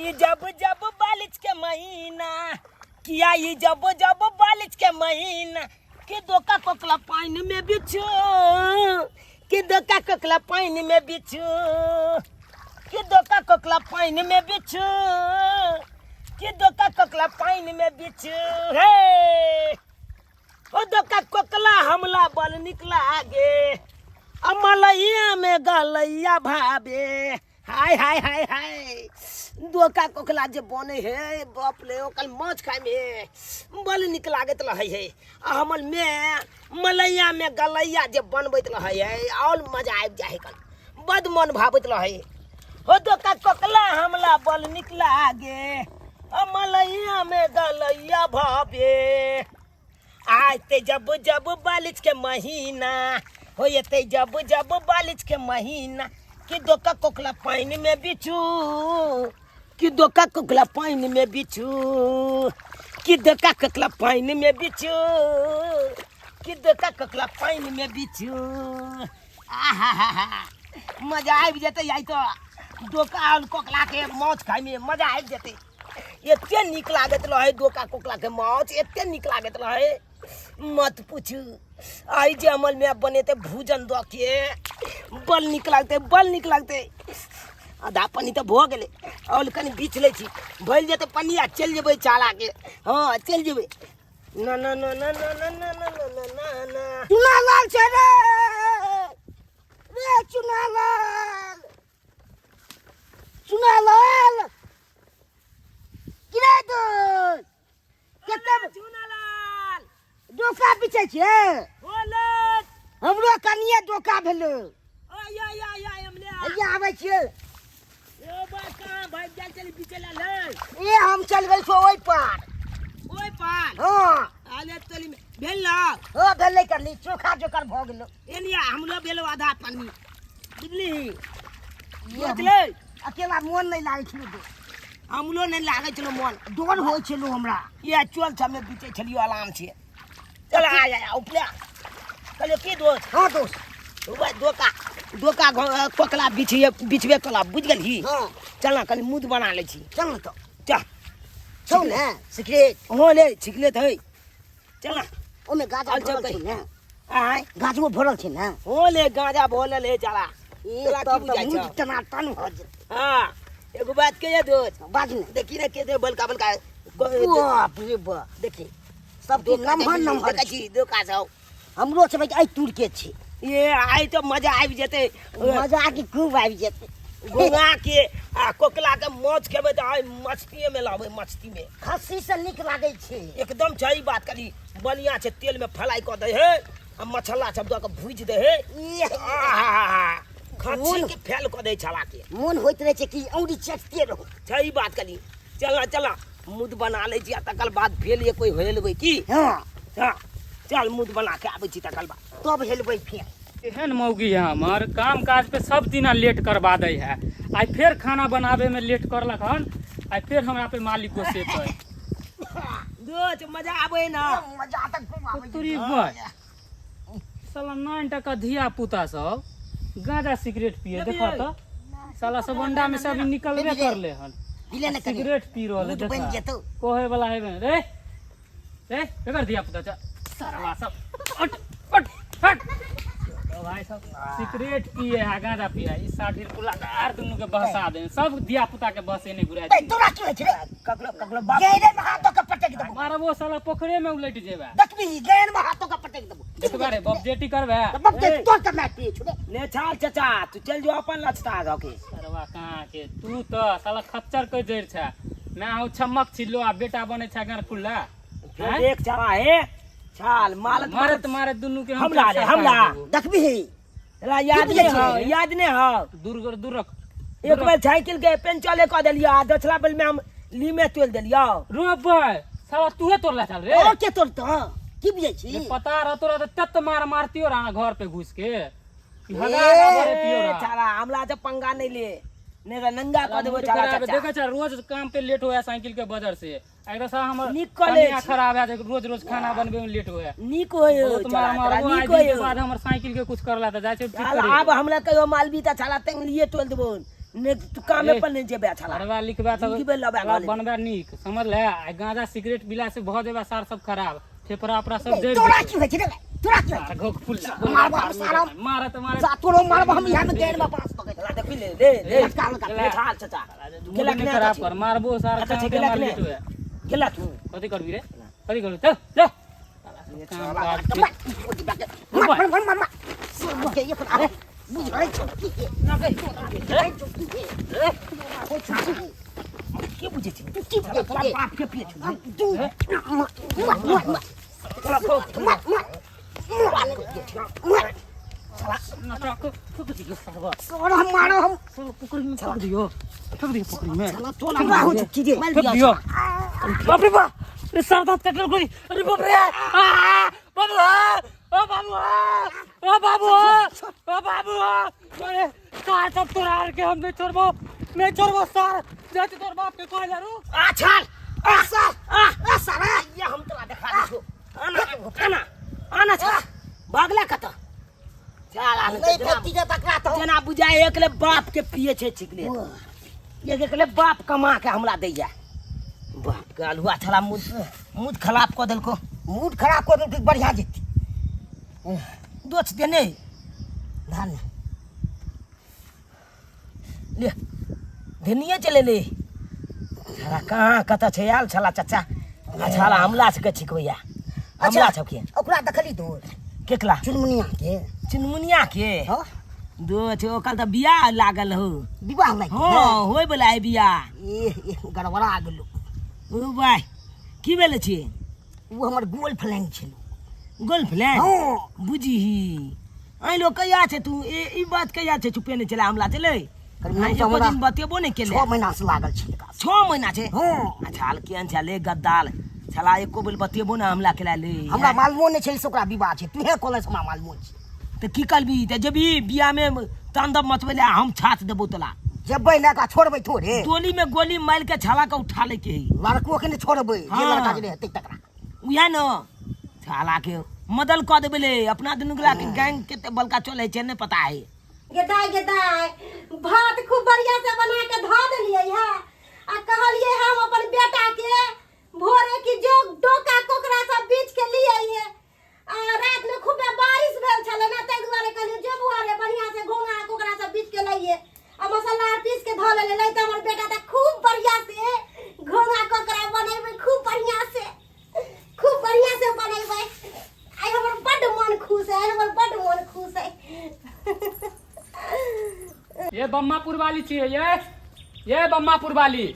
आई जब जब बालिश के महीना, कि आई जब जब बालिश के महीना, कि दोका कोकला पानि में बिछू, कि दोका कोकला पानि में बिछू, कि दोका कोकला पानि में बिछू, कि दोका कोकला पानि में बिछू। हे ओ दोका कोकला हमला बल निकला गे, अमलैया में गलैया भाबे। हाय हाय हाय हाय, दोका कोकला जे बने हे बाप ले, ओकल माछ खाय में बल निक लागत रहै हे। आ हमर में मलैया में गलैया जे बनबैत रहै हे, और मजा आबि जाइ हे, कल बद मन भाबैत रहै। हो दोका कोकला हमला बल निक लागे, आ मलैया में गलैया भाबे। आते जब जब बालिश के महीना हो, एते जब जब बालिश के महीना, कि दोका कोकला पानि में बिछू, कि दोका कोकला पानि में बिछू, कि दोका कोकला पानि में बिछू, कि दोका कोकला पानि में बिछू। आहा मजा आबि जेतै आइ तऽ डोका और कोकला के माछ खाय में मजा आबि जेतै। एते नीक लागैत रहै डोका कोकला के माछ, एते नीक लागैत रहै मत पूछू। आइ जे अमल में बनेतै भूजन दऽ के बड़ नीक लागतै, बड़ नीक लागतै। आधा पन्नी तऽ भऽ गेलै, और कनि बीछ लै छी, भरि जेतै पन्नी आ चलि जेबै चारा के। हँ चलि जेबै। ना ना ना ना ना ना ना ना ना ना ना। चुनालाल छै रे, रे चुनालाल, चुनालाल की रे दोस्त? कते चुनालाल डोका बिचै छियै? बोलत हमरो कनिए डोका भेलै। आय आय आय आय हमले हैया आबै छियै। ए बा कहाँ भाग गेल चली बिचै ला ले? ए हम चल गेल छौ ओहि पार। ओहि पार? हँ। आले चली भेल ना? हँ भेलै, करली चोखा जोकर भऽ गेलो। एलिया हमरो भेलो आधा पानी, बुझली? बुझलै अकेला मोन नहि लागै छलै दोस्त। हमरो नहि लागै छलो मोन, डर होइ छलो हमरा। ये चल छमे बिचै छलियो आराम से। चल आ आ उपले कहलियो की दोस्त? हँ दोस्त। वह डोका डोका कोकला बिछिए बिछबे कला, बुझि गेलही? हँ। चल ना कनि मुद बना लै छी। चल ने तऽ। चल। छौ ने सिगरेट? हँ ले छिकले तऽ है, चल ना। ओहिमे गाजा चल, चल, भरल छै ने? आँय? गाजो भरल छै ने? हँ ले गांजा भरल है चला। ए, तोरा की तब तऽ बुझाइ मुँह छौ? टनाटन भऽ जेतै। हँ एगो बात कहिया दोस्त? बाज ने। देखी ने के दे बलका बलका बाप रे बाप, देखी सबके नमहर नमहर। देखै छी डोका सब? हमरो छै भाइ, एहि तुर के छै। ये आइ तऽ मजा आबि जेतै। मजा के खूब आबि जेतै। गोंगा के आ कोकला के माछ खेबै तऽ आइ मछतीए में लाबै, मछती में। खस्सी से नीक लागै छै। एकदम सही बात करी, बढ़िया छै। तेल में फ्राई कऽ दै है आ मसाला सब दऽ कऽ भूजि दै है। आहा, खस्सी के फेल कऽ दै छला के। मोन होइत रहै छै कि औरी चटते रहू। सही बात करी। चल चल मुद बना लै छी आ तकर बाद फेर एक कोई हेलबै की? हँ हँ चल मुद बना के आबै छी तकर बाद तब हेलबै फेर। एहन मौगी है हमर, काम काज पे सब दिना लेट करबा दै है। आइ फेर खाना बनाबे में लेट करलक हन, आइ फेर हमरा पे मालिक गोसेतै। दोस्त मजा आबै ना? मजा तऽ खूब आबै छै। तोरी बय साला 9 टका धिया पुता सब गांजा सिगरेट पिए, देखो तो साला सब अंडा में से अभी निकलबे करले हन पीले ने कनी। सिगरेट पी रहल है। मूड बनि देखा जेतौ। कहे वाला हेबे रे रे एकर धिया पुता चल सरवा सब हट हट हट। तो भाई सब सिगरेट पिए है, गांजा पिए है, ई साठिर पुला आर दुनू के बहसा दे, सब धिया पुता के बहसे नहीं घुरा ए, तोरा की होइ छै रे? ककरो ककरो बाप गैरे में हाथों के पटक देबो। मारबो साला, पोखरे में उलट जेबा। देखबी गैर में हाथों के पटक देबो। देखबा रे बाप जेटी करबे। तऽ बाप के तोर के मार पिए छु रे। ने छाल चाचा, तू चल जो अपन लचता धके। सरवा कहाँ के तू तो साला खच्चर के जड़ छे ना हो छमक छिलो आ बेटा बने छे घर खुला। फिर हैं? देख छाला हे छाल मारत मारत मारत दुनू के हम हमला रे, पैसा हमला। काट देबो। देखबी तोरा याद की नहीं बुझै हो? छी? याद नहीं हो? दूर कर, दूर रख। एक बेर साइकिल के पेंचले कऽ देलियो आ दोसरा बेर में हम लीमे तोड़ि देलियो। रो बे साला तूहे तोड़ला चल रे। और के तोड़तो? की बुझै छी? जे पता रहतो रह त तत मार मारतियो रहा घर पे घुस के। कि हगा ए, हगा बरेतियो रहा। छाला हमला से पंगा नहीं ले, नहीं तो नंगा कऽ देबो मूड छाला खराब है। चाचा। देखै छ रोज काम पे लेट होया साइकिल के वजह से। एकरा साला हमर नीक कऽ लै कनिया छी। खराब है, रोज रोज खाना बनबे में लेट होया। नीक होय बहुत छाला, मार तोरा मारबो नीक आइ दिन के होय। बाद हमर साइकिल के कुछ करला त जाइ छै ठीक छाला, करे। आब हमरा कहियो मालबी त छाला तेंगलिए तोड़ि देबो, ने तू कामे ए, पर नहीं जेबे छला पढ़बा लिखबा तब जिंदगी भरि लबा तोरा घले। बनबा नीक समझ ले। आ गांजा सिगरेट पीला से भऽ जेबा सार सब खराब, फेफड़ा उपरा सब जरि तोरा जेतौ। की होइ छै रे? तोरा की होइ छै? घोक फुल्ला मारबो हम सारा। मारत मारत जा तोरो मारबो हम यहाँ में गैर में पास पकड़ चला देखी ले ले ले लटका लटका ले ठाल चाचा मूड गेला नहि कि खराब नहि कर, मारबो सार। अच्छा, कान गेला के कि मार नहि? लेटो है। गेला तू कथी करबी रे, कथी करबी? चल चल काम काज मार मार मार मार मार के ये अरे बुझै छौ की के बुझे छी तू की बुझै तोरा छी? बाप के पिए छी तू मार मार मार मार मार मार नाटक ठोक दियो साहब। तोरा हम मारो हम। पोखरी में ठोक दियो, ठोक दियो पोखरी में। तोरा हो चुकी रे। ठोक दियो। बाप रे बाप रे, सर दांत कटल कोई। अरे बाप रे, आ बाबू, ओ बाबू, ओ बाबू, ओ बाबू, अरे सार सब तोरा आर के हम नहीं छोड़बो, नहीं छोड़बो सार। जाते तोर बाप के कहले रू। आ छाल आ सर आ आ सर ये हम तोरा देखा दै छौ। आना आना आना छा भागला कत चल आना। नहीं फेंकी जे तकरा तो जेना बुझाय एकले बाप के पिए छै सिगरेट, एक एकले बाप कमा के हमरा दैया। बाप के अलुआ छला मुँह मुँह खराब कऽ देलको। मूड खराब कर देलकै। बढ़िया जेती दोछ देने धान ले धनिए चले ले छला कहाँ कतऽ छै आयल छला चाचा। आ छला हमला सबके छिकबैया हमला सबके। ओकरा देखली तो केकला? चुनमुनिया के। चुनमुनिया के? हाँ। दो छै ओकर तऽ बियाह लागल हो। विवाह लागि हँ, होय वाला है बियाह। ए ए गड़बड़ा गेलो। ओ भाई की भेल छी? ओ हमर गोल फ्रेंड छलो। गर्लफ्रेंड? हाँ। बुझही आइ लोग कहिया छै तू ए ई बात कहिया छै चुपे नहि छलै हमला छलै करीब आइ तऽ एको हमरा दिन बतेबो नहि केले। 6 महीना से लागल छै एकरा से। 6 महीना छै? हाँ। अच्छा हाल केहन छलै गद्दाल छला, एको बेर बतेबो ने हमला केला ले। हमरा मालूमो नहि छलै से ओकरा विवाह छै। तूहे कहले से हमरा मालूमो छै। तऽ की करबी? तऽ जेबी बियाह में तांडव मचबै ले, हम छाछ देबो तोला। जेबै ने, एकरा छोड़बै थोड़े? टोली में गोली मारि के छाला के उठा ले के है। लड़को के नहि छोड़बै जे हाँ। लड़का जे हेतै तकरा। उएह ने छाला के मदल कऽ देबै ले। अपना दुनू गोला के गैंग कते बलका चलै छै नहि पता है। गेदाय गेदाय, भात खूब बढ़िया से बना के धऽ देलियै है आ कहलियै हम अपन बेटा के भोरे कि जो डोका कोकरा सब बीछ के लिए है। आ रात में खूबे बारिश भेल छलै ने, ताहि दुआरे कहलियै जो बुआ रे बढ़िया से घोंघा कोकरा सब बीछ के लइए आ मसाला आर पीस के धऽ लेले। नहीं तऽ हमर बेटा तऽ खूब बढ़िया से घोंघा कोकरा बनेबै, खूब बढ़िया से, खूब बढ़िया से बनेबै। आइ हमर बड्ड मन खुश है, आइ हमर बड्ड मन खुश है। ये बम्मापुर वाली छियै, ये बम्मापुर वाली।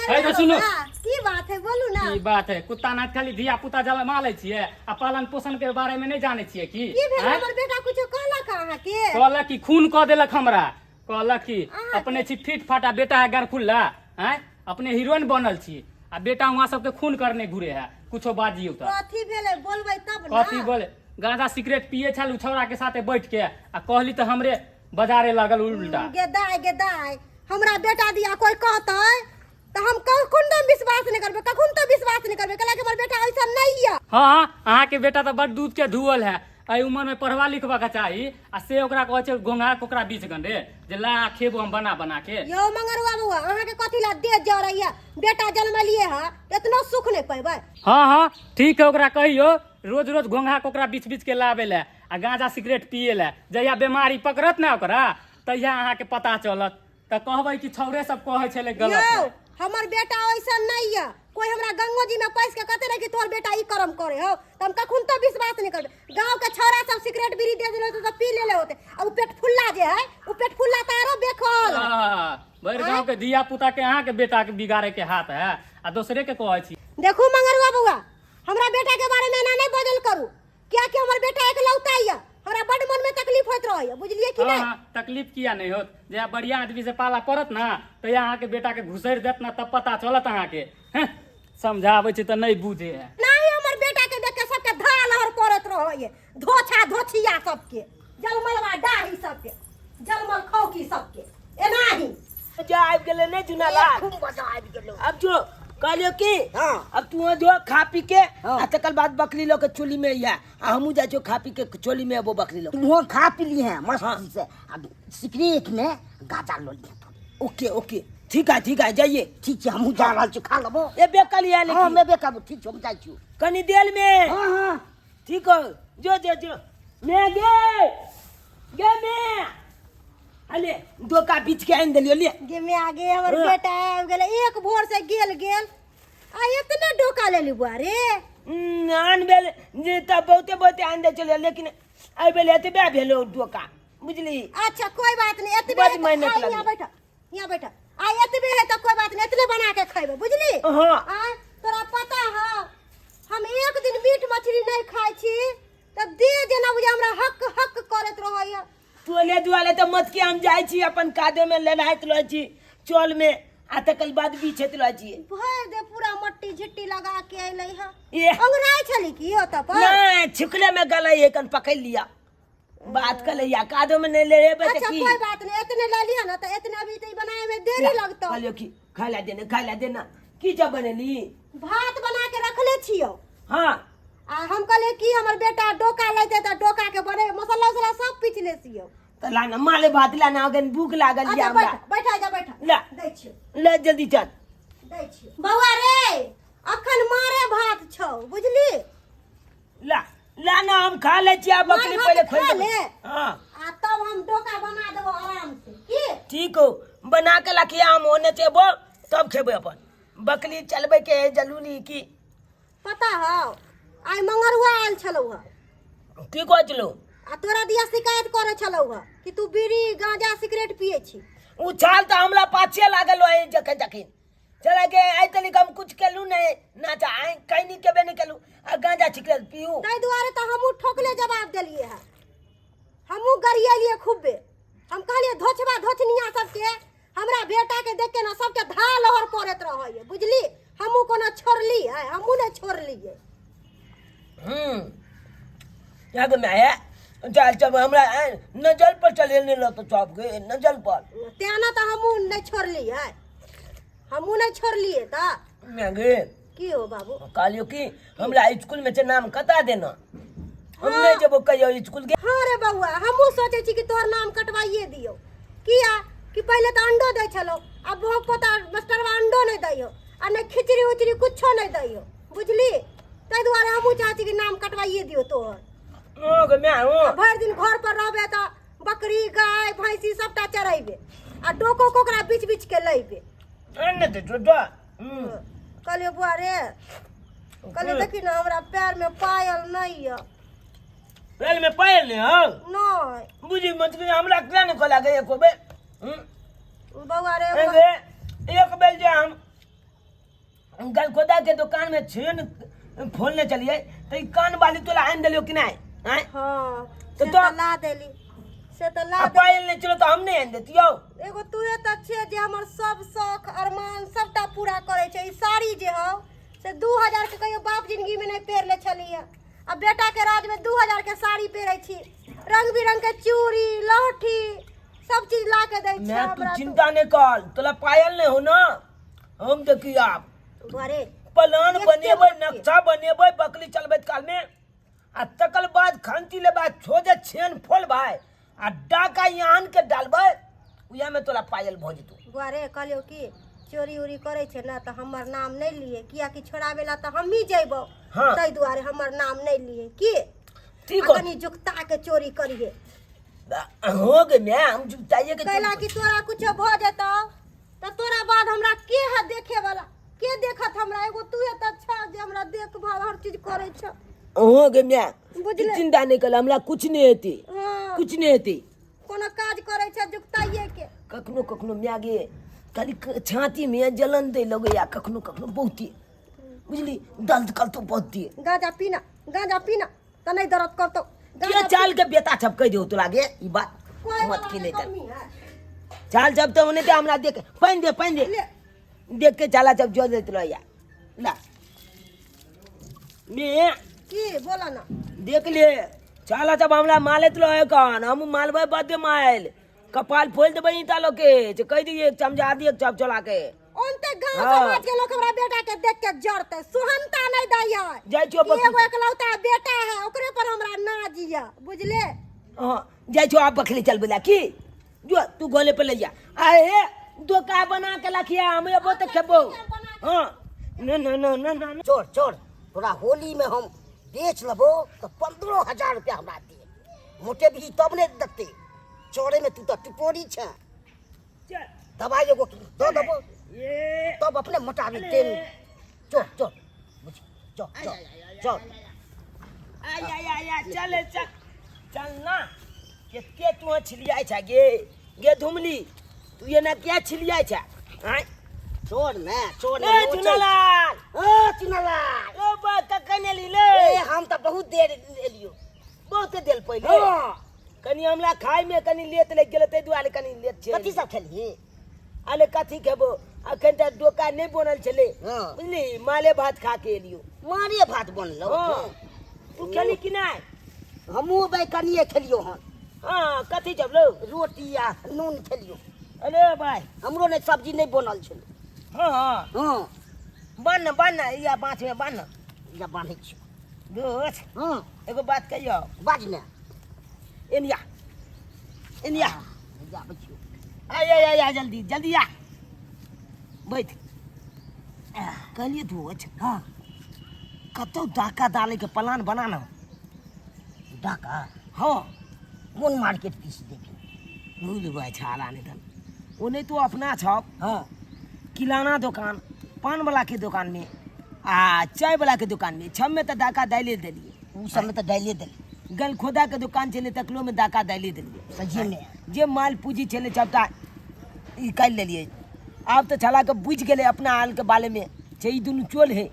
है तो सुनो। की बात है, बोलू ना। की बात है? कुत्ता नाथ खाली धिया पुता जमा लै छियै आ पालन पोषण के बारे में नहीं जाने छियै की? की भेल? आँय? हमर बेटा कुछो कहलक अहाँके? कहलक कि खून कऽ देलक हमरा। कहलक कि अहाँके? अपने छी फिट फाटा, बेटा है गरखुल्ला हैं, अपने हीरोइन बनल छी आ बेटा वहाँ सबके खून करने घुरे है। कुछो बाजियौ तऽ कथी भेलै, बोलबै तब ना। कथी बोले? गांजा सिगरेट पिए छल उ छौड़ा के साथे बैठ के आ कहली तऽ हमरे बाजारे लागल उल्टा। गेदाय गेदाय, हमरा बेटा दिया कोई कहतै तऽ हम कखन तऽ विश्वास नहि करबै, कखन तऽ विश्वास नहि करबै, कहलक हमर बेटा ऐसा नहीं है। हाँ, अहाँके बेटा तऽ बड़ दूध के धुअल है। एहि उम्र में पढ़वा लिखवा के चाही आ से ओकरा कहै छै घोंघा कोकरा बीच गंडे जे ला खेबो हम बना बना के। यौ मंगरुआ बउआ, अहाँके कथी ला देह जरैया? बेटा जन्मलिए है, इतना सुख नहीं पैबै? हाँ हाँ ठीक है, ओकरा कहियो रोज रोज घोंघा कोकरा बीच बीच के लाबे ले आ गांजा सिगरेट पिए ले। जहिया बीमारी पकड़त ने ओकरा तहिया अहाँके पता चलत तऽ कहबै कि छौड़े सब कहै छलै गलत यौ है। हमर बेटा ऐसा नहीं है। कोई हमरा गंगो जी में पैस के कहते रहे कि तोहर बेटा ई कर्म करे हो त हम कखन तो विश्वास नहीं करबे। गांव के छौड़ा सब सिगरेट बीड़ी दे देले होते तो पी लेले होते आ उ पेट फुल्ला जे है उ पेट फुल्ला त आरो बेखल है। आह, भरि गांव के धिया पुता के अहाँके बेटा के बिगाड़े के हाथ है आ दोसरे के कहै छी। देखू मंगरुआ बउआ, हमरा बेटा के बारे में एना नहीं बजल करू, कियाकि हमर बेटा एकलौता यऽ, हमरा बड मन में तकलीफ होइत रहैया, बुझलियै कि हाँ, नहीं? हाँ, तकलीफ किया नहीं होत? जे बढ़िया आदमी से पाला पड़त ना तऽ अहाँके बेटा के घुसैर देत ना तब पता चलत अहाँके। हैं, समझाबै छी तऽ नहीं बुझे है। नहीं, हमर बेटा के देख के सबके धा लहर पड़त रहैया, धोछा धोछिया सबके, जलमलवा दाढ़ी सबके, जलमल खौकी सबके, एनाही। जा आबि गेलै नहि चुनालाल? खूब मजा आबि गेलो। अब जो कहलियो कि हाँ। अब तू जो खा पी के हाँ। आ तकर बाद बकरी लऽ के चोली में अइहा आ हमहूँ जाइ छियो खा पी के चोली में अबो बकरी लऽ के। तू खा पी ली है मस्ती हाँ। से, आ सिगरेट में गाजा लो लिया थोड़ी। ओके ओके, ठीक है ठीक है, जाइए। ठीक छै, हमहूँ जा रहल छी, खा लेबो। एबे कलिया? हँ। लेकिन हम एबे करबो। ठीक छै, हम जाइ छी। कनी देर में। हँ हँ। ठीक हो, जो जो जो मैं गे गे मैं अले डोका बीच के आनि देलियो, ले। गे में आगे हमर हाँ। बेटा आबि गेलै। एक भोर से गेल गेल आ एतने डोका लेली बुआ रे। आन भेल जे तऽ बहुते बहुते आनि दै छलियै, लेकिन एहि बेर एतबे भेलो डोका, बुझली? अच्छा, कोई बात नहीं, एतबे बड है तऽ- मेहनत आ, लगलै। यहाँ बैठ, यहाँ बैठ। आ एतबे है तऽ कोई बात नहीं, एतने बना के खैबे, बुझली? हाँ। आ तोरा पता हौ, हम एक दिन मीट मछली नहीं खाइ छी तऽ देह जेना बुझे हमरा हक हक करैत रहैया। तोले दुआले तऽ मत के हम जाइ छी, अपन कादो में लड़ाइत रहै छी चल में, आ तकर बाद बिछैत रहै छी। भरि दे पूरा मट्टी झिट्टी लगा के अयलै हँ। ए। अंगराइ छली की ओतऽ पर? नहीं, छिकले में गलै कन पकड़ लिया, बात कर लिया, कादो में नहीं ले रे। अच्छा, की कोई बात नहीं, एतने ले लिया ना तऽ एतने अभी तऽ ई बनाए में देरी लगतौ। कहलियो की खाय ला देना, खाय ला देना। की जब बनेली? भात बना के रखले छियौ। आ हम कहलियै कि हमर बेटा डोका लेतै तऽ डोका के बने मसाला उसाला सब पीस ले छियौ। तऽ लाना माले भात लाना, अगन भूख लागल अच्छा या हमरा। बैठ, बैठा जा, बैठा। ला। दै छियौ। ले, जल्दी चल। दै छियौ बौआ रे, अखन मारे भात छौ, बुझली? ला ला ना, हम खा ले छी आ बकरी मार पहिले भात खोल खा देबै। ले। हाँ। आ तब हम डोका बना देबो आराम से, की? ठीक हो, बना के लखिया, हम होने चेबो तब खेबै। अपन बकरी चलबै के है जरूरी की। पता हौ, आइ मंगरुआ आयल छलौ हँ। की कहै छलौ? आ तोरा दिया शिकायत करै छलौ हँ कि तू बीड़ी गांजा सिगरेट पिए छी। ओ छाल तऽ हमरा पाछे लागल रहे जखन जखन चला के आइ तनिक हम कुछ केलू नहीं ना, चा आइ कहीं नहीं केबे नहीं केलू आ गांजा छिकल पीऊ। ताहि दुआरे तऽ हमहूँ ठोकले जवाब देलियै हँ, हमहूँ गरियलियै खूबे। हम कहलियै धोछबा धोछनिया सबके हमरा बेटा के देख के ना सबके धा लहर करैत रहैए, बुझली? हमहूँ कोनो छोड़ली है? हमहूँ नहि छोड़लियै। क्या मैं है चल चल, हमरा नजर पर चले नहीं लो तो चौप के नजर पर। तें ने तऽ हमहूँ नहि छोड़लियै, हमहूँ नहि छोड़लियै तऽ। मैं गे। की हो बाबू? कहलियो कि हमरा स्कूल में से नाम कटा देना, हम नहीं जेबो कहियो स्कूल के। हाँ रे बौआ, हमहूँ सोचै छी कि तोहर नाम कटवाइए दियौ, किया कि पहिले तऽ अंडो दै छलौ, आब भोग पोता मास्टरवा अंडो नहि दैयो आ नहि खिचड़ी उचड़ी कुछो नहि दैयो, बुझली? ताहि दुआरे हमहूँ चाहै छी कि नाम कटवाइए दियौ तोहर। ओ गे मैं हो। आ भरि दिन घर पर रहबे तऽ बकरी गाय भैंसी सबटा चरेबे आ डोको कोकरा बीच बीच के लैबे। ने तो छोटा। कहलियो बुआ रे, कहलियो देखी ने, हमरा पैर में पायल नहीं यऽ। पैर में पायल नहीं हो? नहीं। बुझी मत कि हमरा क्या नहीं खोला गए एको बेर। बौआ रे। एक एक बेर जे हम गलखोदा के दुकान में छेन फोलने चलिए तो ई कान वाली तोला आनि देलियो कि नहीं? आँय? हाँ। तो से तो- तऽ ला देली, से तऽ ला आ देली। पायल नहीं चलो तो हम नहीं आनि देतियो। एगो तूहे तऽ छे जे हमर सब शौक अरमान सबटा पूरा करै छै। ई साड़ी जे हौ से 2000 के कहियो बाप जिंदगी में नहीं पहिरले छलियै, आ बेटा के राज में 2000 के साड़ी पहिरै छी। रंग बिरंग के चूड़ी लहठी सब चीज ला के दै छै। मैं तू हमरा चिंता नहीं कर, तोला पायल नहीं हो ना, हम देखी आप घरे प्लान एते बनेबै, बात के। नक्शा बनेबै बकली चलबैत काल में, आ तकर बाद खंती लेबै, छोजे छेन फोलबै आ डाका यहाँ के डालबै, उएह में तोला पायल भऽ जेतौ। घरे कहलियौ कि चोरी उरी करै छै ने तऽ हमर नाम नहि लिए, कियाकि छोड़ाबै ला तऽ हमही जैबौ। ताहि दुआरे हमर नाम नहि लिए की। ठीक आ हो। कनि जुगता के चोरी करिहे। हो गे मैं, हम जुगताइए के कैला कि तोरा कुछो भऽ जेतौ तऽ तोरा बाद हमरा के है देखे वाला, के देखत हमरा? एगो तू है तऽ अच्छा जे हमरा देखभाल हर चीज करै छ। हो गे मैं। बुझले? चिंता नहीं कर, हमरा कुछ नहीं हेतै। कुछ नहीं हेतै। कोनो काज करै छ जुगताइए के। कखनो कखनो माय गे खाली छाती में जलन दे लगैया, कखनो कखनो बहुते, बुझली? दर्द करतो बहुते। गांजा पीना, गांजा पीना तऽ नहि दर्द करतौ। के गांजा चाल के बेता छपकै दियौ तोरा गे, ई बात कोई मत वाला की के नहीं चल। कमी है। चाल जब तो उन्हें हमरा देख, पानि दे, पानि दे। ले। देख के चाला जब जो देत रहैया ला मे। की बोला ना? देख ले, चाला जब हमरा मालैत रहे कन हम मालबै बदे माइल कपाल फोल देबै ईटा लोग के, जे कहि दिए एक चमचा दिए एक चप चला के। ओनते गांव समाज के लोग हमरा बेटा के देख के जरते, सुहनता नहीं दै है। जाइ छियौ कि बकरी। एगो एकलौता बेटा है, ओकरे पर हमरा नाज या, बुझले? हाँ, जाइ छियौ आब बकरी चलबै ला की, जो तू गोले पे ले जा। आ हे डोका बना के लखिया, हम एबो तऽ खेबो। हाँ, न न न न न। छोड़ छोड़, तोरा होली में हम बेच लेबो तऽ 15,000 रुपया हमरा दे। मोटे भी तब ने देते। चोरे में तू तऽ टिपोरी छे। चल। दवाई एगो दऽ देबो ए तब अपने मोटाबी तेल। चल चल बुझ, चल चल चल। आय आय आय आय, चल चल चल ना। कते तू छिलियाइ छ गे, गे धुमली, तू एना किया छिलियाइ छ? आँय? छोड़ ने, छोड़ ने। ए चुनालाल। ओ चुनालाल। ओ बा कखन एली ले? ए हम तऽ बहुत देर एलियो। बहुत देर पहिले? हाँ। कनी हमरा खाय में कनी लेट लागि गेलै, ताहि दुआरे कनी लेट छै। कथी सब खेलही? अरे कथी खेबो, अखन तऽ डोका नहि बनल छलै। हाँ। बुझली, माले भात खा के एलियो। मारे भात बनलो? हाँ। तू खेली कि नहि? हमहूँ भाई कनिए खेलियो हन। हाँ, कथी चबलो? रोटी आ नून खेलियो। अरे भाई, हमरो नहि सब्जी नहि बनल छलै। हाँ, हाँ। हाँ। बान्ह, बान्ह, या बाँस में बान्ह। या बान्है छियौ। दोस्त। हाँ। एगो बात कहियौ? बाज ने। Anyway, anyway. हाँ, आबै छियौ। आय, आय, आय, आय, जल्दी जल्दी आ, बैठ। कहलिए दोस्त। हाँ। कतौ डाका डाले के प्लान बना ना। डाका? हाँ। कोन मार्केट दिस देबी? भूल भाई, छाला नहीं धन। ओ नहीं तो अपना छप। हाँ। किराना दुकान, पान वाला के दुकान में आ चाय वाला के दुकान में छम में तो डाका डाले देलिए। उ सब में तो डाले देलिए। गल खोदा के दुकान चले तकलो में डाका डाले देलिए। सही में। जे माल पूंजी चले सबटा निकालि लेलिए। आब तो छला के बुझि गेलै अपना हाल के बारे में छै, ई दुनू चोल है।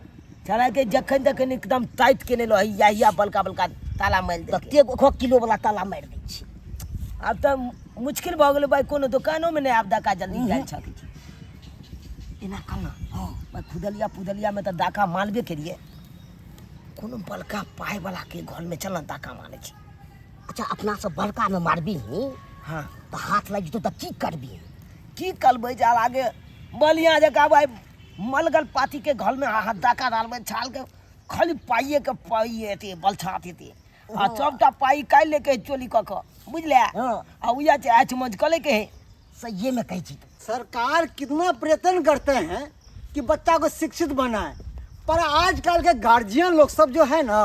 छला के जखन तखन एकदम टाइट केने रहै, हिया हिया बड़का बड़का ताला मारि देलकै। कतेक गो किलो वाला ताला मारि दै छै। आब तऽ मुश्किल भऽ गेलै भाई, कोनो दोकानो में नहि आब डाका जल्दी डालि सकै छी। एना कहना। हाँ। भाई, खुदलिया पुदलिया में तऽ डाका मारबे केलिए, कोनो बड़का पाय वाला के घर में चल ना डाका मारै छी। अच्छा, अपना सब बड़का में मारबी ही? हाँ। तऽ हाथ लागि जेतौ तऽ की करबी? की करबै, जा आगे बलिया जकाँ भाई मलगल पाती के घर में हाथ डाका डालबै, छाल के खाली पाइए के पाइए हेतै, बलछात हेतै आ सबटा पाइ काटि लेके चोरी कऽ कऽ, बुझले? हाँ। आ उएह छै, आँच मौज कऽ लेके है। सहिए में कहै छी तू। सरकार कितना प्रयत्न करते हैं कि बच्चा को शिक्षित बनाए, पर आजकल के गार्जियन लोग सब जो है ना,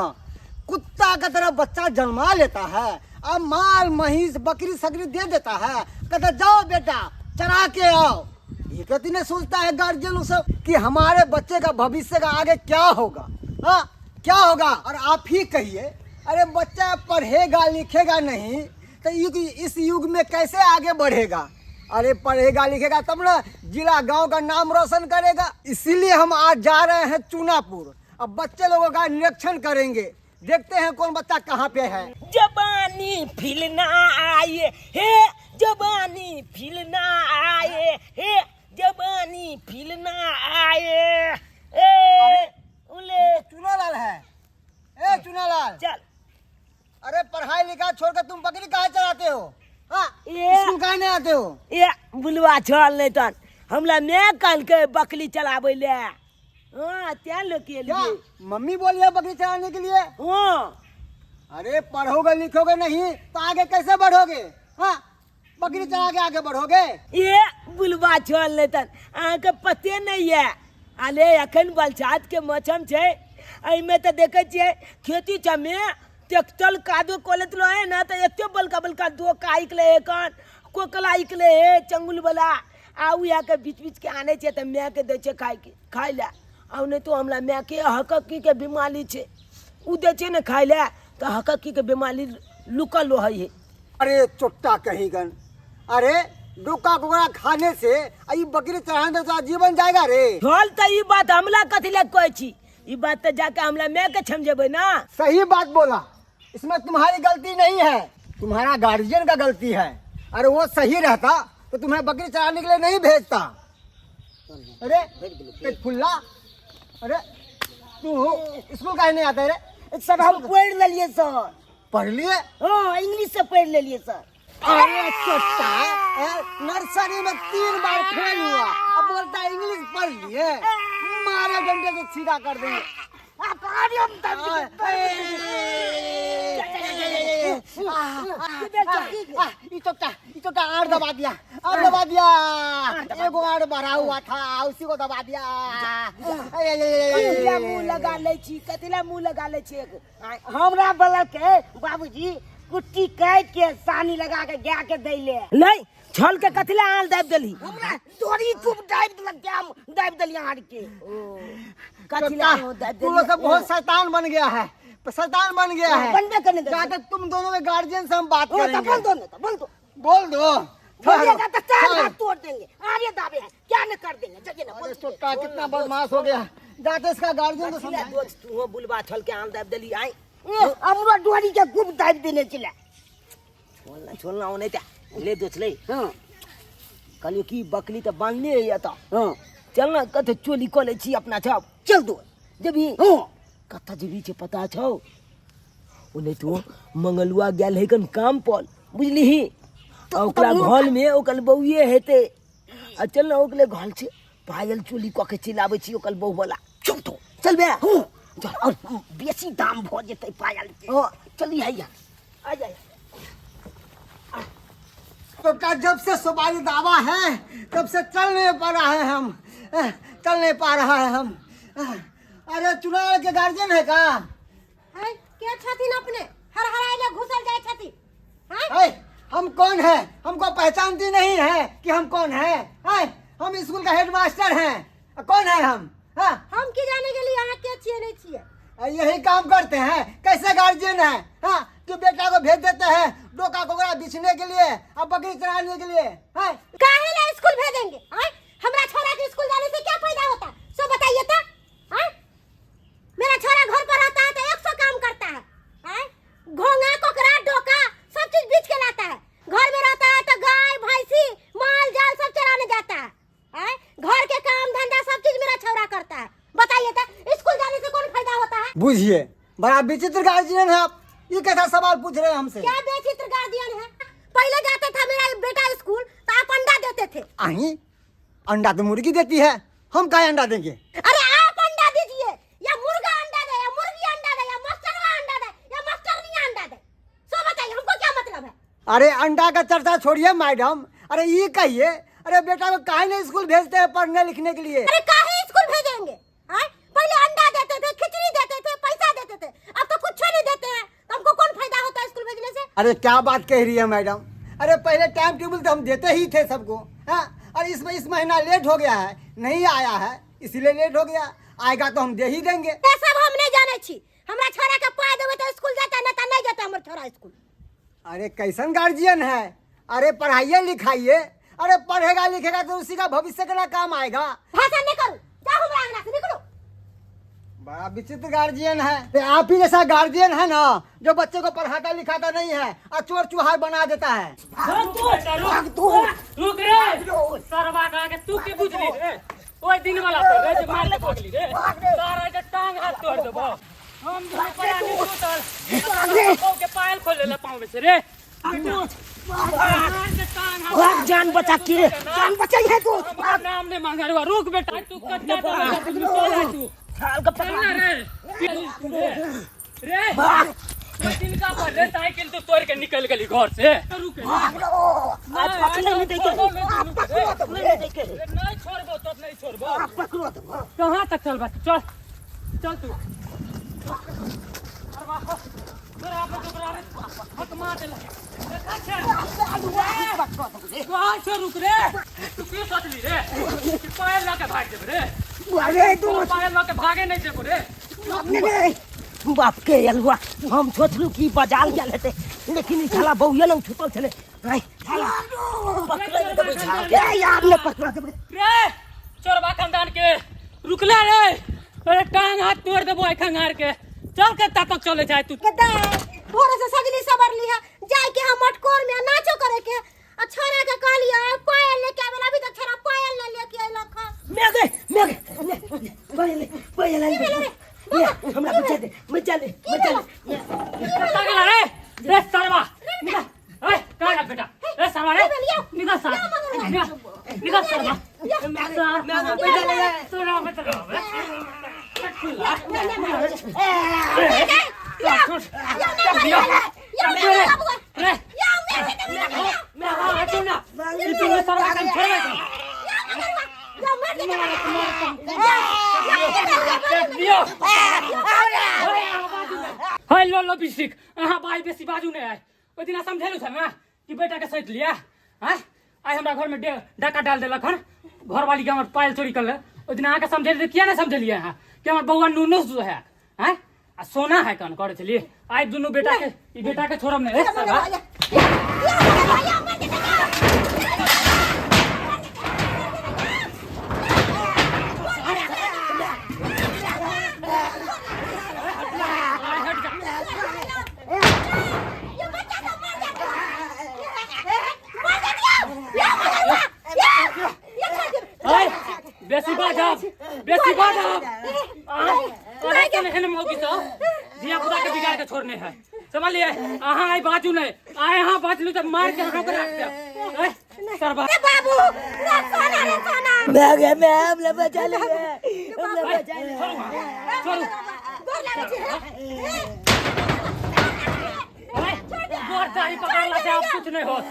कुत्ता का तरह बच्चा जन्मा लेता है अब माल महिष बकरी सकरी दे देता है, कहता जाओ बेटा चरा के आओ। ये कहती नहीं सोचता है गार्जियन लोग सब कि हमारे बच्चे का भविष्य का आगे क्या होगा। हाँ, क्या होगा? और आप ही कहिए, अरे बच्चा पढ़ेगा लिखेगा नहीं तो इस युग में कैसे आगे बढ़ेगा? अरे पढ़ेगा लिखेगा तब ना जिला गांव का नाम रोशन करेगा। इसीलिए हम आज जा रहे हैं चुनापुर, अब बच्चे लोगों का निरीक्षण करेंगे, देखते हैं कौन बच्चा कहाँ पे है। जवानी फिल ना आए हे, जवानी फिल ना आए हे, जवानी फिल ना आए ए उले। चुनालाल है, ए चुनालाल। चल। अरे पढ़ाई लिखा छोड़कर तुम बकरी कहाँ चराते हो? हाँ, ए। स्कूल कहाँ नहीं आते हो? ए बुलवा छल नहीं तन हमरा मैं कहलकै बकरी चलाबै ले। हाँ, त्या लोग के क्या लिए। मम्मी बोली है बकरी चलाने के लिए? हाँ। अरे पढ़ोगे लिखोगे नहीं तो आगे कैसे बढ़ोगे? हाँ, बकरी चला के आगे बढ़ोगे? ए बुलवा छल नहीं तन अहाँ के पते नहीं है। अरे अखन बरसात के मौसम छै, एहिमे तऽ देखै छियै खेती सबमे ट्रैक्टर कादो कोलैत रहे ना तऽ एते बड़का बड़का डोका निकले है, कन कोकला निकले है चंगुल वाला, आ उएह के बीच बीच के आनै छै तऽ माय के दै छै खाय के, खाय लए। आ नहि तऽ हमरा माय के हकक्की के बीमारी छै, उ दै छै ने खाय लए तऽ हकक्की के बीमारी लुकल रहै है। अरे चोट्टा कहीं गन, अरे डोका कोकड़ा खाने से ई बकरी चढ़ाने से तोरा जीवन जाएगा रे। चल तऽ ई बात हमरा कथी लए कहै छी, ई बात तऽ जाके हमरा माय के समझेबै ना। सही बात बोला, इसमें तुम्हारी गलती नहीं है, तुम्हारा गार्जियन का गलती है। अरे वो सही रहता तो तुम्हें बकरी चराने के लिए नहीं भेजता। अरे पेट फुल्ला, अरे तू स्कूल काहे नहीं आता रे? सर हम पढ़ लेलिए सर। पढ़ लिए? हाँ, इंग्लिश से पढ़ लेलिए सर। अरे छोटा, नर्सरी में 3 बार फेल हुआ, अब बोलता है इंग्लिश पढ़ लिए। मारे डंडे से सीधा कर देंगे। ई तो ई तो आड़ दबा दिया, आड़ दबा दिया। एगो आड़ भरा हुआ था, उसी को दबा दिया। कथिला मुंह लगा लै छी, कथिला मुंह लगा लै छी एगो? हमरा बला के बाबूजी कुट्टी काटि के सानी लगा के गाय के दैले। नहीं छल के कथिला आल दाबि देली? हमरा डोरी खूब दाबि देलक, हम दाबि देलियै आड़ के। कथिला दाबि तुम लोग सब बहुत शैतान बन गया है, शैतान बन गया है। बनबे करने दे। जाकर तुम दोनों के गार्जियन से हम बात करेंगे। बोल दो ना, बोल दो, बोल दो। बोलिएगा तो चार हाथ तोड़ देंगे। आगे दाबे हैं क्या न कर देंगे। जाइए ना। अरे छोटा कितना बदमाश हो गया। जाते इसका गार्जियन को समझा। तू हो बुलबा छल के आम दाबि देली। आई हमरो डोरी के खूब दाबि देने छलै। छोड़ना छोड़ना ओ नहीं ले दोछ ले। हां कहलियो कि बकली तो बांधने है एतऽ। हां चल ना, कते चोली कऽ लै छी अपना छब। चल दो जेबही? हां। कतऽ जेबही छै पता छौ? ओ नहीं तो मंगलुआ गेल है कन काम पर, बुझलिही? आ ओकरा घर में ओकर बौए हेतै। आ चल ना, ओकरे घर छै पायल चोली कऽ के चलि आबै छी ओकर बहू वाला। चल तो चलबे? हां चल, और बेसी दाम भऽ जेतै पायल के। हां चली हैया, आ जा। तो का जब से सुपारी दावा है तब से चल नहीं पा रहा है हम, चल नहीं पा रहा है हम। अरे चुनाव के गार्जियन है का? है के छथिन अपने हरहराइले घुसल जाय छथिन? हैं, हम कौन है? हमको पहचानती नहीं है कि हम कौन है? हैं, हम स्कूल का हेडमास्टर हैं। कौन है हम? हाँ? हम की जाने के लिए अहाँ के छियै नहीं छियै? यही काम करते हैं। कैसे गार्जियन है? हाँ, कि बेटा को भेज देते हैं डोका कोकरा बिछने के लिए और बकरी चराने के लिए। हैं, काहे ला स्कूल भेजेंगे? हैं, हमरा छोरा के स्कूल जाने से क्या फायदा होता सो बताइए तो? हैं, मेरा छोरा घर पर रहता है तो 100 काम करता है। हैं, घोंगा कोकरा डोका सब चीज बीच के लाता है। घर में रहता है तो गाय भैंसी माल जाल सब चराने जाता है। हैं, घर के काम धंधा सब चीज मेरा छोरा करता है। बताइए तो स्कूल जाने से कौन फायदा होता है? बुझिए, बड़ा विचित्र गार्जियन है आप। ये कैसा सवाल पूछ रहे हैं हमसे? क्या विचित्र गार्जियन है? पहले जाता था मेरा बेटा स्कूल तो आप अंडा देते थे। अही अंडा तो मुर्गी देती है, हम काहे अंडा देंगे? अरे आप अंडा दीजिए या मुर्गा अंडा दे या मुर्गी अंडा दे या मास्टरवा अंडा दे या मास्टरनिया अंडा दे, सो बताइए हमको क्या मतलब है? अरे अंडा का चर्चा छोड़िए मैडम, अरे ये कहिए, अरे बेटा को काहे नहीं स्कूल भेजते हैं पढ़ने लिखने के लिए? अरे काहे स्कूल भेजेंगे? हैं, पहले अंडा देते थे, खिचड़ी देते थे, पैसा देते थे, अब तो कुछ नहीं देते हैं, तो हमको कौन फायदा होता है स्कूल भेजने से? अरे क्या बात कह रही है मैडम, अरे पहले टाइम टेबल तो हम देते ही थे सबको। हाँ, अरे इसमें इस महीना लेट हो गया है, नहीं आया है इसलिए लेट हो गया, आएगा तो हम दे ही देंगे। ये सब हम नहीं जाने छी, हमरा छोरा के पाई देबे तो स्कूल जाता, नहीं तो नहीं जाता हमर छोरा स्कूल। अरे कैसन गार्जियन है? अरे पढ़ाइए लिखाइए, अरे पढ़ेगा लिखेगा तो उसी का भविष्य के ना काम आएगा। भाषण नहीं करू, जाओ हमरा अंगना से निकलो। बड़ा विचित्र गार्जियन है। आप ही जैसा गार्जियन है ना जो बच्चे को पढ़ाता लिखाता नहीं है और चोर चुहार बना देता है। रुक रे सरवा का के तू के बुझली रे, ओइ दिन वाला पर रे जे मार के भागली रे, सारा के टांग हाथ तोड़ देबो हम। दुनू प्राणी सुतल के पायल खोले ले पाँव में से रे। भाग जान बचा के, जान बचाई है तू। नाम नहीं मांगा रे, रुक बेटा तू कच्चा तू साल का चल ना रे रे भाग तिनका पर रे साइकिल तो तोड़ के निकल गेली घर से। रुक आज पकड़े नहीं देके, नहीं देके, नहीं छोड़बो तब नहीं छोड़बो। पकड़ो तो कहाँ तक चल बा, चल चल तू। रुक रे तू की सोचली रे कि पायल लऽ के भाग जेबे रे? अरे तू पायल लऽ के भागे नहीं जेबो रे। बाप के अलुआ, हम सोचलू कि बजाल गेल हेतै, लेकिन ई साला बौआ लग छुपल छलै। साला पकड़ देबै झाड़ के यार, ने पकड़ा देबै रे चोरबा खानदान के। रुकले रे, अरे टांग हाथ तोड़ देबो आई खंगार के। चल के तक चले जाए तू। के दाय भोरे से सजली सवरली है, जाय के हम मटकोर में नाचो करे के, आ छोरा के कहलिए पायल लेके आवे, अभी तक छोरा पायल न लेके अइलक हन। मैं गए, मैं गए, पायल पायल ले, हमरा बचा दे, बचा ले, बचा ले। कत्ता गेला रे रे सरवा? निकल, ए कहाँ गेल बेटा? ए सरवा रे, निकल सर, निकल निकल सरवा। तोरा बचा या लियो। हे लो लो बिस्टिक, अहाँ बाई बेसी बाजू नहि। आइ ओहि दिना समझेलू छल ने कि बेटाके सैत लिअ। आँय, आइ हमरा घरमे डाका डाल देलक हन, घरवाली के हमर पायल चोरी कर ले। ओहि दिना अहाँके समझेलियै, किया नहि समझेलियै अहाँ कि हमर बौआ नुनू जो है? आँय, आ सोना है कन करै छलियै। आइ दुनू बेटा के, ई बेटा के छोड़ब नहि। ए, सरवा। आइ हट जा। आइ बेसी बाजब, बेसी बाजब, अहाँ के एहन मौकी सब धिया पुता के बिगाड़ के छोड़ने है, समझलिए? अहाँ आइ बाजू नहि। आइ अहाँ बाजलू तऽ मार के अहाँ के राख देब। ए, सरबा बाबू रे, सोना रे, सोना। मैं गया, मैं हमला बचा ले, हमला बचा ले। छोड़ू अहाँ, छोड़ू। गोर लागै छी। हे, गोर दाढ़ी पकड़ला से आब कुछ नहीं होत,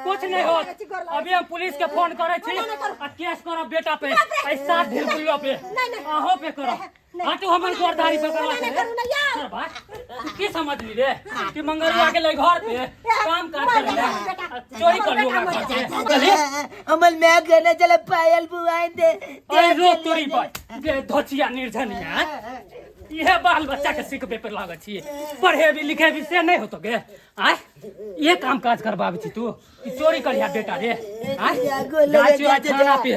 कुछ नहीं होत। अभी हम पुलिस के फोन करे छी आ केस करब बेटा पे, ऐसा ढील बुल्लो पे, अहों पे करब। हटू, हमर गोर दाढ़ी पकड़ला से। सर बात तू की समझली रे कि मंगरुआ के ले घर पे काम काज करे ले आ चोरी कर लो हमरा घर से? चली। अमल मैं गने चले पायल बुआइन दे। अरे रो तोरी पर गे धोचिया निर्धनिया, इहे बाल बच्चा के सिखबे पर लागल छी। पढ़े भी लिखे भी से नहीं होतो गे। आय इहे काम काज करबाबै छी तू कि चोरी करिया बेटा रे? आय जाइ छी आइ थाना पे। ए,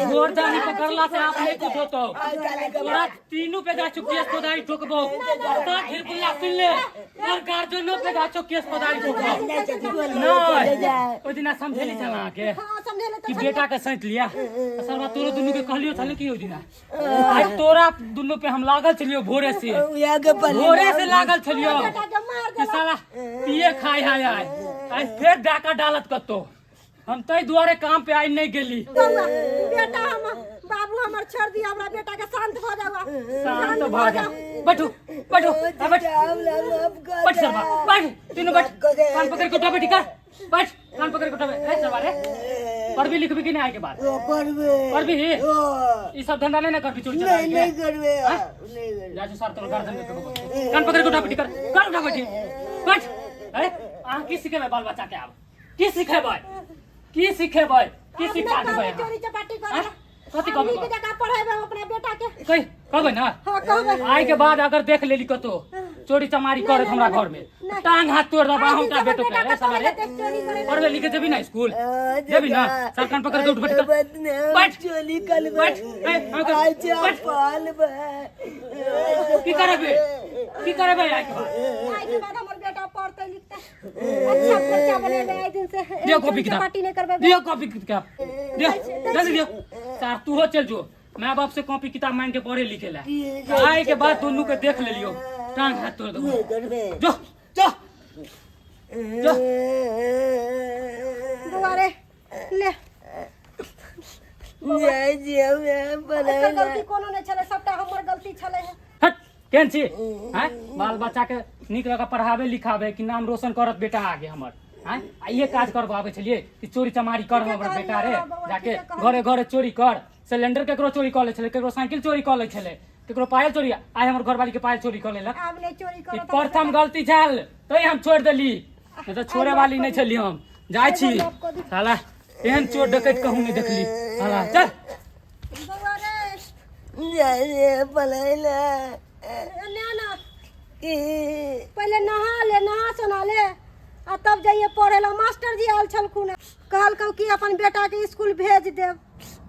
गोर दानी पकड़ला से आप नहीं कुछ होतो। तोरा तीनू पे जा चुकी केस फौजदारी ठोकबो। सात हिरकुल्ला सुन ले, और गार्जियनो पे जा चुकी केस फौजदारी ठोकबो। नहीं, ओहि दिना समझेली छल अहाँके हाँ, समझेले कि बेटा के सैत लिया। सरवा तोरो दुनू के कहलियो छल कि ओहि दिना आइ तोरा दुनू पे हम लागल छलियो भोरे से, भोरे से लागल छलियो बेटा के मार कि साला पिए खाए है। आइ आइ फेर डाका डालत कतो। हम तै दुआरे काम पे आइ नहीं गेली। बौआ, बेटा हमर, बाबू हमर, छोड़ दिया हमरा बेटा के, शांत भऽ जाओ। शांत भऽ जा। बैठू, बैठू, आ बैठ, बैठ सरवा, बैठ। तीनों बैठ, कान पकड़ के उठा बैठी कर। बैठ, कान पकड़ के उठा बैठ। ए सरवा रे, पढ़बी लिखबी कि नहीं आए के बाद? पढ़बी ही? ई सब धंधा नहीं ना करबी चोरी चकारी के? नहीं करबे, नहीं करबे। जा सर तोर गर्दन में ठोकबो। कान पकड़ के उठा बैठी कर, कर उठा बैठी, बैठ। अरे अहाँ की सिखेबै बाल बच्चा के? आब की सिखेबै? की सिखेबै? की सिखा देबै अहाँ? चोरी चपाटी करे आँय? कथी कहबै? नीक जकाँ पढ़ेबै हम अपना बेटा के। कहि कहबै ना? हाँ, कहबै। आइ के बाद अगर देख लेली कतो चोरी चमारी करत हमरा घर में, टांग हाथ तोड़ देब अहूँ का बेटो के। रे साला रे, चोरी करे? पढ़बे लिखे जेबी ना स्कूल जेबी ना? सर कान पकड़ के उठ बैठ कर, बैठ। चोरी करबे। बैठ। ए, हाँ कर, बैठ। की करबे? की करबे आइ के बाद? आइ के बाद हमर बेटा पढ़तै लिखतै, अच्छा बच्चा बनेबै। आइ दिन से दियो कॉपी किताब। चपाटी नहि करबै। दियो कॉपी किताब, दियो जल्दी दियो। सर तू हो चल जो माँ बाप से कॉपी किताब मांग के पढ़े लिखे ला। आए के बाद दोनों के देख ले लियो, टांग हाथ तोड़ दो। जो जो जो। बौआ रे, ले। एकर गलती कोनो नहि छलै, सबटा हमर गलती छलै। हट, केहन छी हैं? बाल बच्चा के नीक लगा पढ़ाबे लिखाबे कि नाम रोशन करत बेटा आगे हमर हैं, आ इहे काज करबाबै छलियै कि चोरी चमारी कर हमर बेटा रे, जाके घरे घरे चोरी कर। सिलेंडर केकरो चोरी कऽ लै छलै, केकरो साइकिल चोरी कऽ लै छलै, केकरो पायल चोरी। आइ हमर घरवाली के पायल चोरी कऽ लेलक। आब नहि चोरी ई करत। प्रथम गलती छल तै हम छोड़ि देली, नहि तऽ छोड़े वाली नहि छली हम। जाइ छी। साला एहन चोर डकैत कहूँ नहि देखली साला। चल। बौआ रे, एने आ ना। पहिले नहा ले, नहा सोना ले आ तब जाइए पढ़े ला। मास्टर जी आयल छलखुन, कहलकौ कि अपन बेटा के स्कूल भेज देब।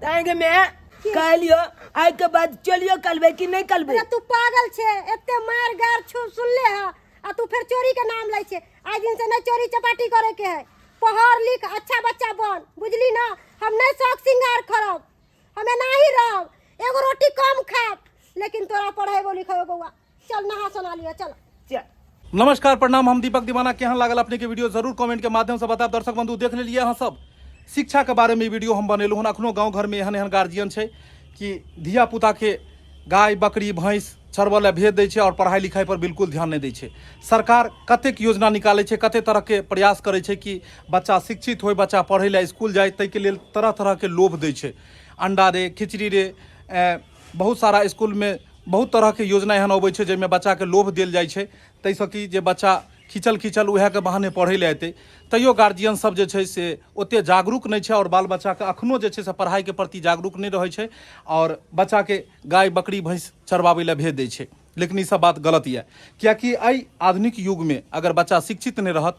तांगे मैं कहलियो, आइ के बाद चलियो करबे कि नहीं करबे? अरे तू पागल छे? एते मार गार छू सुनले है आ तू फिर चोरी के नाम लै छे। आइ दिन से नहीं चोरी चपाटी करे के है। पढ़ लिख, अच्छा बच्चा बन, बुझली ना? हम नहीं शौक सिंगार करब, हमें नाही रहब, एगो रोटी कम खाब, लेकिन तोरा पढ़ेबो लिखेबो। बौआ चल, नहा सोना लिअ, चल। चल। नमस्कार, प्रणाम, हम दीपक दीवाना। केहन लागल अपने के वीडियो, जरूर कमेंट के माध्यम से बताब। दर्शक बंधु, देख लेलिए अहाँ सब शिक्षा के बारे में ई वीडियो हम बनेलहुँ हन। अखनो गाँव घर में एहन एहन गार्जियन छै कि धिया पुता के गाय बकरी भैंस चरबऽ लए भेज दै छै और पढ़ाई लिखाई पर बिल्कुल ध्यान नहि दै छै। सरकार कतेक योजना निकालै छै, कते तरह के प्रयास करै छै कि बच्चा शिक्षित होइ, बच्चा पढ़ै लए स्कूल जाय, ताहिके लेल तरह तरह के लोभ दै छै, अंडा रे, खिचड़ी रे, बहुत सारा इसकुलमे बहुत तरहके योजना एहन अबै छै जाहिमे बच्चाके लोभ देल जाइ छै, ताहिसँ कि जे बच्चा खींचल खींचल उएहके बहाने पढ़ै लए एतै। तैयो गार्जियन सब जे छै से ओते जागरूक नहि छै आओर बाल बच्चाके अखनो जे छै से पढ़ाइके प्रति जागरूक नहि रहै छै आओर बच्चाके गाय बकरी भैंस चरबाबै लए भेज दै छै। लेकिन ई सब बात गलत यऽ, किएकि एहि आधुनिक युगमे अगर बच्चा शिक्षित नहि रहत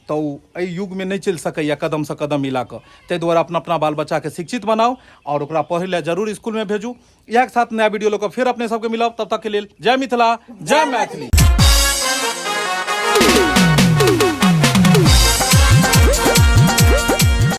तऽ ओ एहि युगमे नहि चलि सकैए कदमसँ कदम मिला कऽ। ताहि दुआरे अपना अपना बाल बच्चाके शिक्षित बनाउ आओर ओकरा पढ़ै लए जरूर इसकुलमे भेजू। इएह के साथ नया वीडियो लऽ कऽ फेर अपने सबके मिलब, तब तक के लेल जय मिथिला, जय मैथिली।